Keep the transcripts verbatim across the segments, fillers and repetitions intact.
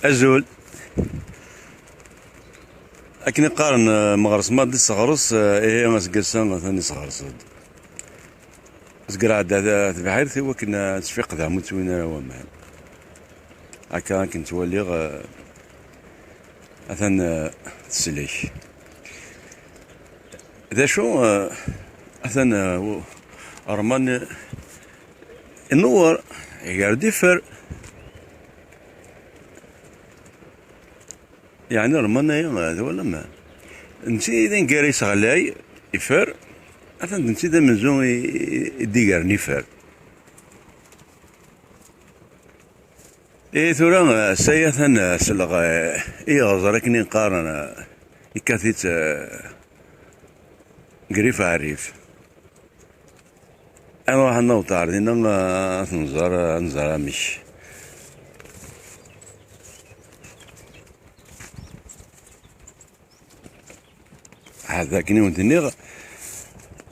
Azul. Akken i qqaren, eh, meɣres ma d-isseɣres, eh, ihi aseggas-a atan isseɣres-d. Azger ɛedda ta-, tebḥirt i wakken, eh, ad tfiqdeɣ ma ur ttwin ara waman. Akka akken ttwaliɣ, eh, atan, eh, teslek. D acu, eh, atan, eh, u-, Ṛman, eh, inewwer, iger-d ifer. Yeɛni Ṛman-aya, eh, twalam? Netta i d aneggar yesseɣlay ifer, atan d netta i d amenzu i, i, i d-igren ifer. Ihi tura, eh, ass-a atan, eh, selleɣ, eh, i iɣẓer akken i qqaren, eh, yekkat-itt, eh, grif ɛerrif. Ad nruḥ ad naweḍ ar dinna, eh, ad t-nẓer, eh, ad nẓer amek. Ahat akken i wen-d-nniɣ,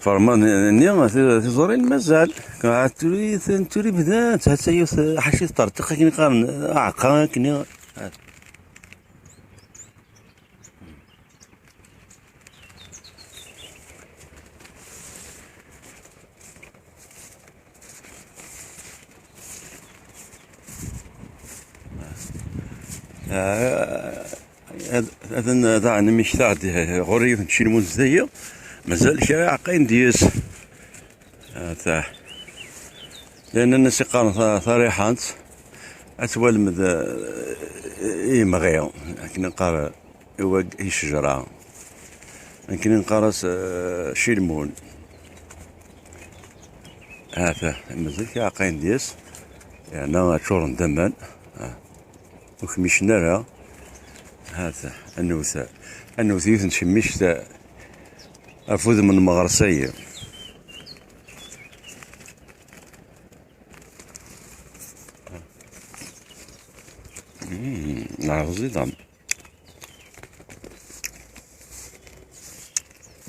f Ṛman-nni, ti-, tiẓurin mazal. Ahat turi, turi bdant, ha-tt-a yiwet, ḥaca teṭṭerṭiq akken i qqaren, aɛeqqa akken i. Ah, ad, ad, daɣen imekta-d ɣur-i yiwet n tcilmunt dagi. Mazal kra iɛeqqayen deg-s. Ata. Llan anas iqqaren ta-, tariḥant. Ad twalem d, eh, imɣi, akken iqqar i wag-, i ccejra. Akken i neqqar-as, eh, cilmun. Ata, mazal kra iɛeqqayen deg-s. Yerna ččuren d aman. Ah. Ur kmicen ara. Ata, ad newt, ad newt yiwet n tcemmict ɣef udem n meɣres-agi. Mm, neɛreẓ-it.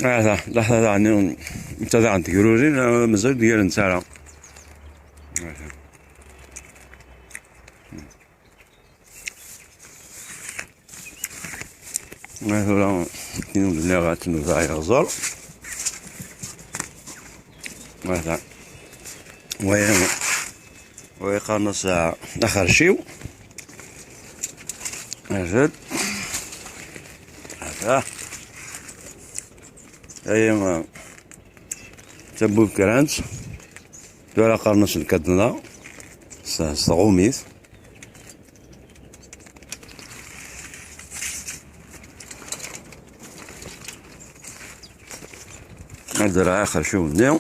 Ah, da, da, da, daɣen, netta daɣen tegrurin, ah, mazal ur d-ggarent ara. Ah, da. Ma tura, akken ur d-nniɣ, ad tt-nudaɣ i yeɣẓer. Ma ta-, wa, wa yeqqaren-as, ah, axerciw. Azal. Ata. Aya, ah, d tabukrant. Tura qqaren-as lkadna. S, s tɣumit. Ad d-rɛeɣ axerciw-nni.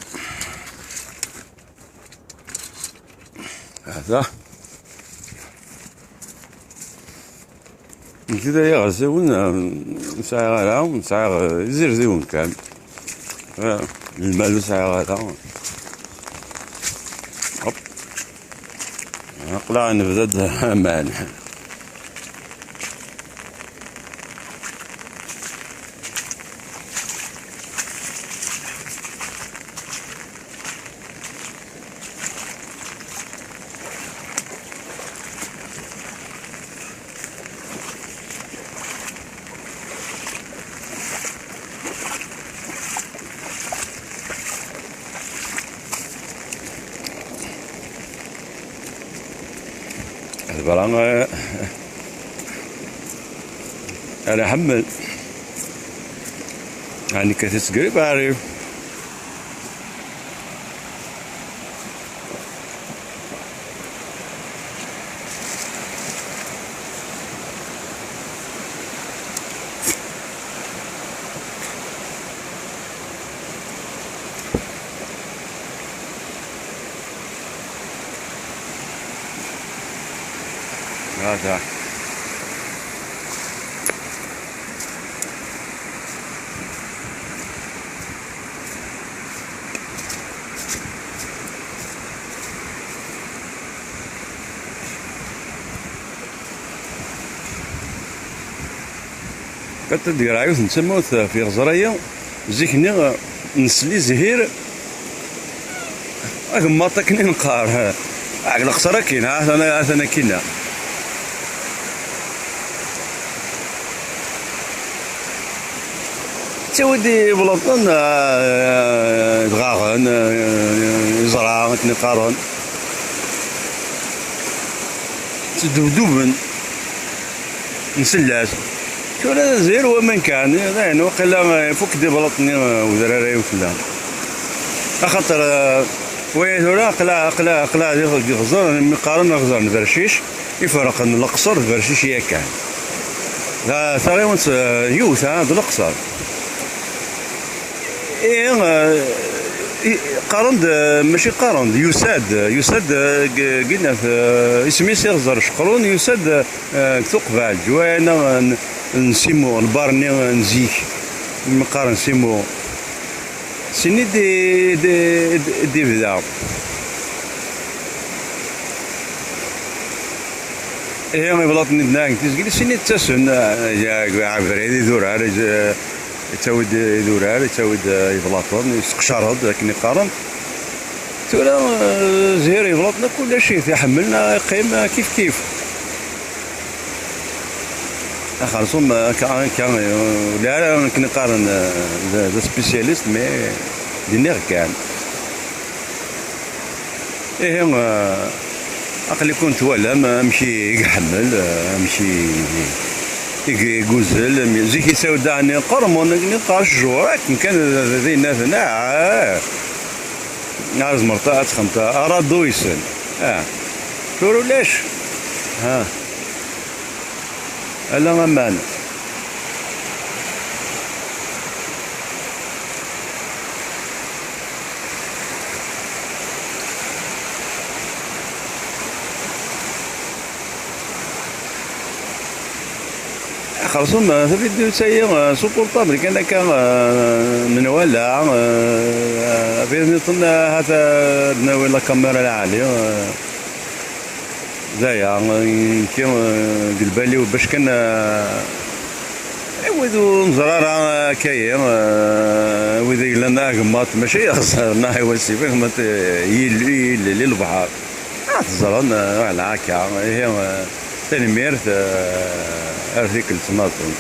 Hada. Nekk d ay iɣersiwen, eh, ur sɛiɣ ara, ur sɛiɣ, eh, izirdiwen kan. Eh, lmal ur sɛiɣ ara. Hop. Aql-aɣ nebda-d aman. Hḍeṛ, eh, ala ḥemmel. Ɛni kkat-itt grib aɛrib. هذا. Kkateɣ ad d-greɣ yiwet n tamawt ɣef yiɣẓer-agi. Zik-nni, nesli zhir, agemmaḍ akken i neqqar. Ɛeg leqṣer akkin, ha, atan, atan akkin. Yettawi-d iblaṭen, eh, idɣaɣen, eh, iẓra, akken i qqaren. Ttdubduben. Nsell-as. Tura zhir waman kan, dayen, waqila, eh, ifuk-d iblaṭen-nni, eh, udrar ay ufella. Axaṭer, eh, waya tura, aqla, aqla, aqla di, di Iɣẓer, mi qqaren Iɣẓer n Bercic, iferqen Leqṣer d Bercic yakan. D taɣiwant, eh, yiwet, ha, d Leqṣer. Ih, eh, i-, qqaren-d, eh, mačči qqaren-d, yusa-d, yusa-d, eh, g-, ginnat, eh, isem-is Iɣẓer Ceqrun, yusa-d, eh, deg tuqbaɛt, ǧwayna n, n Simu, lbar-nni n zik, mi qqaren Simu. Sini d, d, d, d-ibda. Ihi, iblaṭen-nni d-nnan deg tizgil, sini d-ttasen, eh, ya, abrid idurar, eh, yettawi-d idurar, yettawi-d, eh, iblaṭen, yesseqcareḍ akken i qqaren. Tura, eh, zhir iblaṭen akk ulac-it, iḥemmel neɣ iqqim, eh, kif kif. Axersum, eh, akka, akka, eh, ula ara akken i qqaren, eh, d, d spécialiste, mais d-nniɣ kan. Ihi, eh, aql-iken twalam amek i iḥemmel, eh, amek i, i, i yuzzel, am-, zik yettawi-d daɣen iqermun, akken i qqar ccjur, akken kan d, d, d innaten, ah, ar tzemreḍ ad texneḍ aradu-isen. Ah. Tura ulac. Ha. Ala aman. Xersum, eh, tavidyut-ayi, eh, s uportable kan akka, eh, menwala, eh, eh, tavidyut-nniḍen, eh, ahat, eh, ad nawi la caméra lɛali, eh, d aya, eh, nekki, eh, deg lbal-iw bac kan, eh, i wid ur neẓri ara, eh, akka-yi, eh, wid i yellan d agemmaḍ, mačči d Iɣẓer neɣ d Iwasif, agemmaḍ, eh, yil-, yilel i lebḥer. Ah, teẓram, eh, voilà, akka. Ihi, eh, tanemmirt, eh, ar tikkelt nniḍen.